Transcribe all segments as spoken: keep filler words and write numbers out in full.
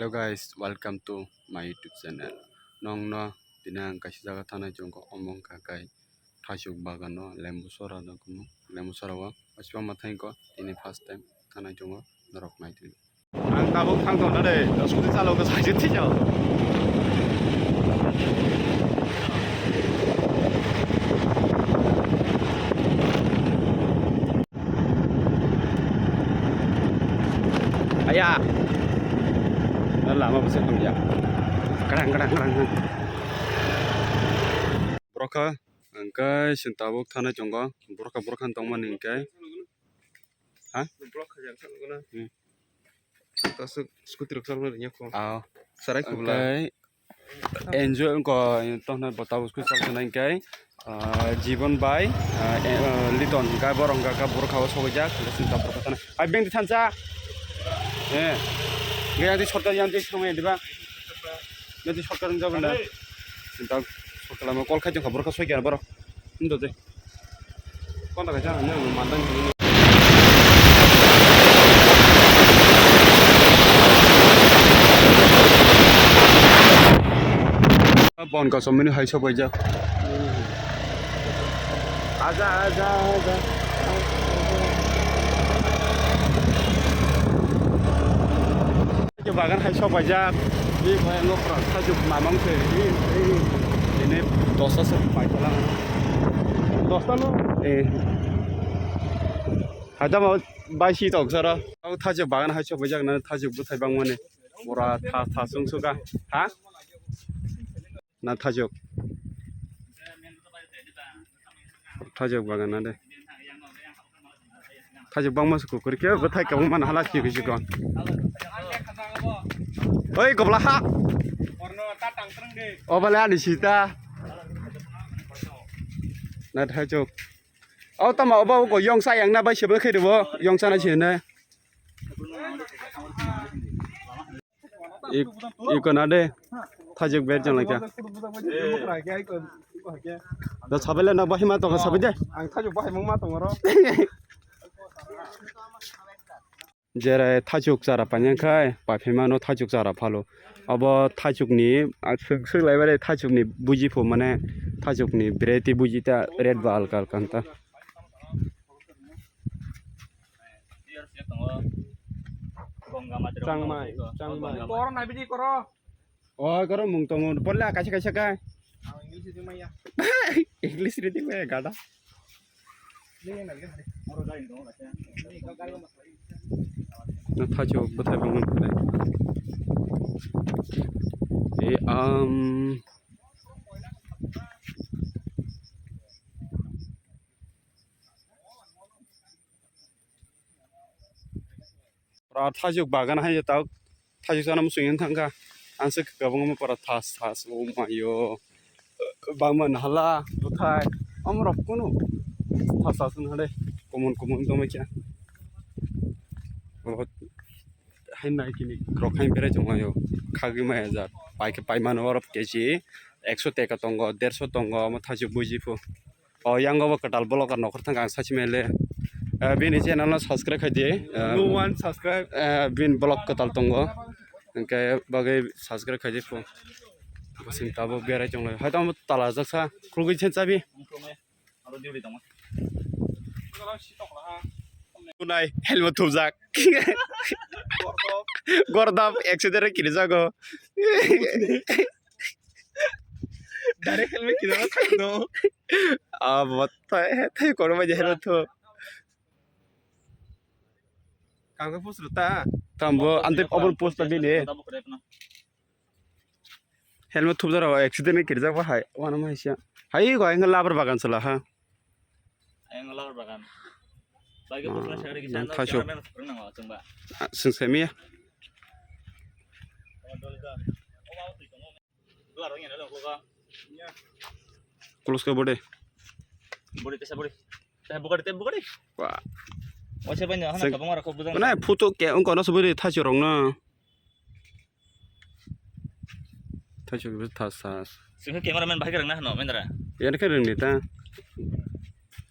Hello guys, welcome to my YouTube channel. Nongno tini ang kaisa jaga thanai chwngkha, omo wngkha kai thaichuk bagano lembu sora no kumu, lembu sora o aswk ma thangkho tini first time thanai chwngo norok nai twi. Ang tabuk thang tongna de, scooty chalok sai je thijao. Aya. Lama bwswk hamya. Krang, krang, krang, krang. Borok kha, hwnkhe chwng tabuk thanai tongo. Borok kha, borok kha tongmani hwnkhe. Ha? Hmm. Tasuk scooty rok chalokna ringya kho. Ah. Sarai kubla. Hwnkhe enjoy wngkha, tongna bo tabuk scooty chalokna hwnkhe. Ah, Jibon bai, ah, eh, ah, Liton, hwnkhe borok hwnkhe borok kha o sogwi jak, hwnkhe chwng tabuk thanai. Ai, beng di thansa. Eh. Ge yang di shortcut yang di thangma yang di ba. Yang di shortcut yang jabal da. Sinta shortcut lama call khai jong kha borok kha soi kya borok. Indo de. Kon ta kha jang ne mandan. Bon kosom mini hai sok bai jak. Aja, aja, aja. Bagan hai sok bai jak. Ini dosa sok bai jak. Dosa no? Eh. Hai tamo bai si tok sara. Thajok bagan hai sok bai jak na thajok bwthai bangmani. Pura tha, tha sung suka. Ha? Na thajok. Thajok bagan na de. Thajok bangma se kukur khe bwthai kabang man hala si kusi kon. Oi kobla ha. Obale ani sita. Na thajok. O tama obo ko yongsa yang na bai se bo khe de bo yongsa na se ne. Ik-, ikona de, thajik ber jang laikha. Da sabai le na bahai ma tongo sabai de. Ang thajik bahai mung ma tongo ro. Jere thajik chara panya khai, paphima no thajik chara phalo. Abo thajik ni, a, suk, suk lai bare thajik ni buji phu mane thajik ni variety buji ta red ba alka alka ta. Changmai, changmai. Oro nai bidi koro. O koro mung tongo. Bolla kaisa kaisa kai. Ang English di maya. English reading maya gada. Na thacho bwthai bangmani. E, um, Pura thajok bagan hai tao thajok sana muchung yang thangkha. Ang se kwbangma pura thas thas o mayo. Bangma nahala bwthai. Amrok kunu thas thas wng hade. Komon komon wng tongmai kha. Hai nai kini rok hai berai tongmai o. Khagwi maya jak. Pai khe pai mano oro kechi ekso teka tongo, derso tongo, omo thajok buji phu. O yang o bo kwtal vlogger nokhor thangkha ang sachi mele. Eh, bini channel no subscribe khai di. Eh, no one subscribe. Eh, bini vlog kwtal tongo. Hwnkhe bagwi subscribe khai di phu. Bwswng tabuk berai tonglai. Hai tamo tala jaksa. Khulgwi sen chabi. Kunai helmet thumjak. Gordap accident kiri jago. Direct helmet kiri jago. Ah, bot thai thai kono bai helmet thu. Kangkhe post rwta. Tambo ante obor post ta bini. Helmet thupjak rok accident khe kirijak ba hai, uanama hai sia. Hai go, ang labar bagan sala ha. Ang labar bagan. Bai ke Ah, pokra sagri yang kisa thaichuk. Camera phurung nango chwngba. Ah, swng semiya. Close ke bode. Bode tesa bode. Tesa bukari, tesa bukari. Wah. Oise bai no hana Sing-, kabang ora ko bujang. Mana photo ke ungko no suburi thaichuk rok no. Thaichuk bi thas thas. Sing cameraman bahai rang na hano mendra. Yan khe rwngni ta.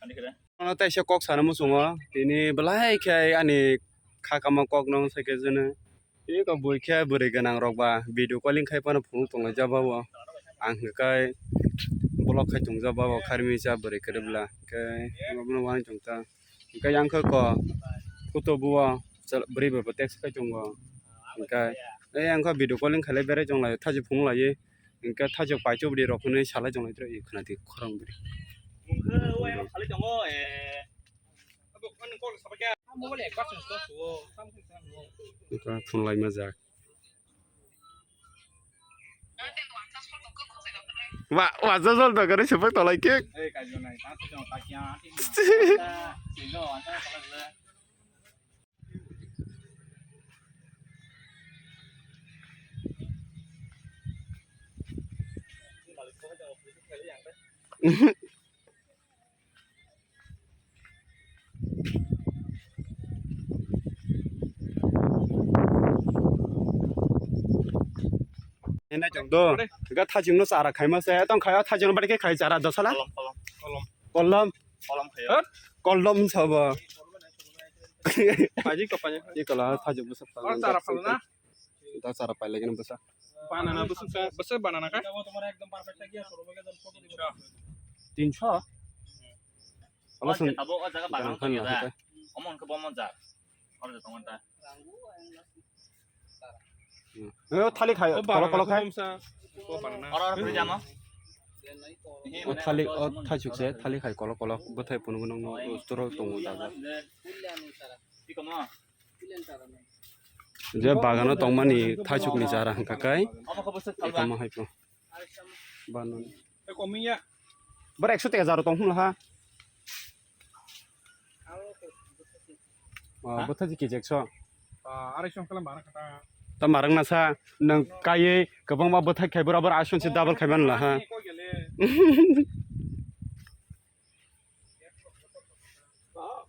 Ani khe. Ano taisa kok sana muchungo. Tini belai khe ani kha kama kok no sai khe jene. Eko bui khe bwrwi gwnang rok ba video calling khai phano phunuk tonglai jaba o. Ang hwnkhe vlog khai tongjaba o kharmisa bwrwi kwrwbla. Hwnkhe obono uansukha. Hwnkhe yang khe ko kuto buo bwrwi bai bo text khai tongo. Hwnkhe ayang khe video calling khailai berai tonglai thachi phunuk lai. Hwnkhe thachi paitubri rok hinwi salai tonglai khwna di khorang bwrwi. Phunuk lai majak. Wa, wa, jol jol dogari sepak tolai kek. Enai chong do. Ga thajing no chara khaima se. Tong khaya thajing no bari khe khai chara dosala. Kolom, kolom. Kolom. Kolom. Kolom khayo. Kolom sabo. Paji ko paji. Ikola thajing busa. Or chara phalna. Da chara pailai gani bwsa. Banana bwsa, bwsa banana kha? Tinsho? Omo swng abo o jaga bagan tong ya da. Omo hwnkhai bo monjak. Oro tong ta. Hmm. O thali khai, kolo kolo khai. Oro oro kuri jamo. O thali, o thai chuk se, thali khai kolo kolo. Bwthai phunuk nung nung ustro tongo da. Iko mo. Je bagano tongmani thaichukni chara hwnkha kai. Omo khe bwswk phalna? Tamo hai po. Bano. Bwrwi ekso teka jaro tong hwnla ha. Ah, bwthaji kg ekso. Ah, arai song kalam bara kata. Ta marang nasa nang kaiye kwbangma bwthai khai bwra bwra ason se double khai manla ha.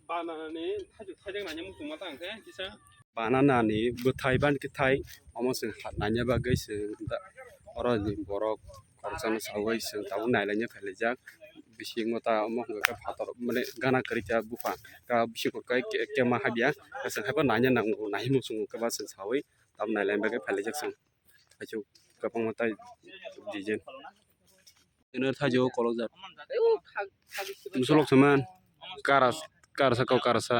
Banana ni thaijuk thaijak nanya muchungma tang khe kisa. Banana ni bwthai ban khe thai omo chwng hat nanya bagwi chwng da-, oro ni borok khoroksa no saui chwng tabuk nailaina phailaijak. Bisingo ta omo hwnka khe phatar mane gana kwrwi kha buphang ka bisingo kai ke-, kema habya chwng haibo nanya nango nai muchungo khe ba chwng saui tabuk nailaina bagwi phailaijak chwng. Thaichuk kwbangma tai design. Ino thaichuk kolokjak. Musulok saman. Karas, karasa kok karasa.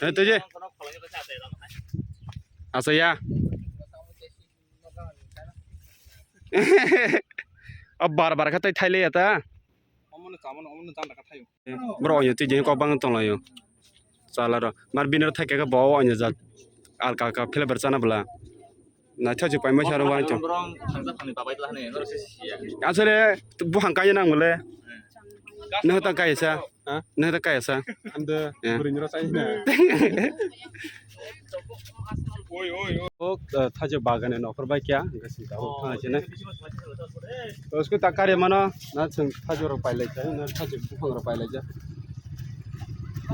Eh, tuje. Asa ya. Ab bar bar khatai thaile ya ta. Bro, oyo twi jeng kok bang tonglaio. Chala ro. Mar bini ro thaikhe bo oyo jat. Alka alka flavor chana bwla. Naithotok paima saro wani chong. Asole buphang kaiya nang bole. Nang ta kaiya sa. Ha? Nang ta kaiya sa. Ande. Ya. Bwrwini ro chai na. O, eh, thajak bagani nokhor bai kya, hwnkhe sing tabuk thangna sini. To, usko ta kari mano, na chwng thajak rok pailai kha, na thajak buphang rok pailai kha.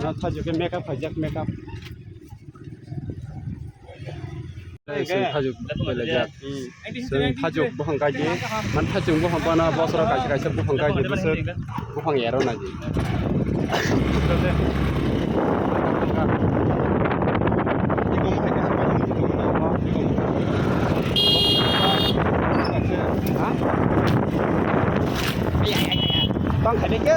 Na thajak khe makeup khaijak, makeup. Chwng thajak pailai kha. Chwng thajak buphang kaidi, man thajak buphang bana bosoro kaisa kaisa buphang kaidi, bwswk buphang ero naidi. Tang khaide ke.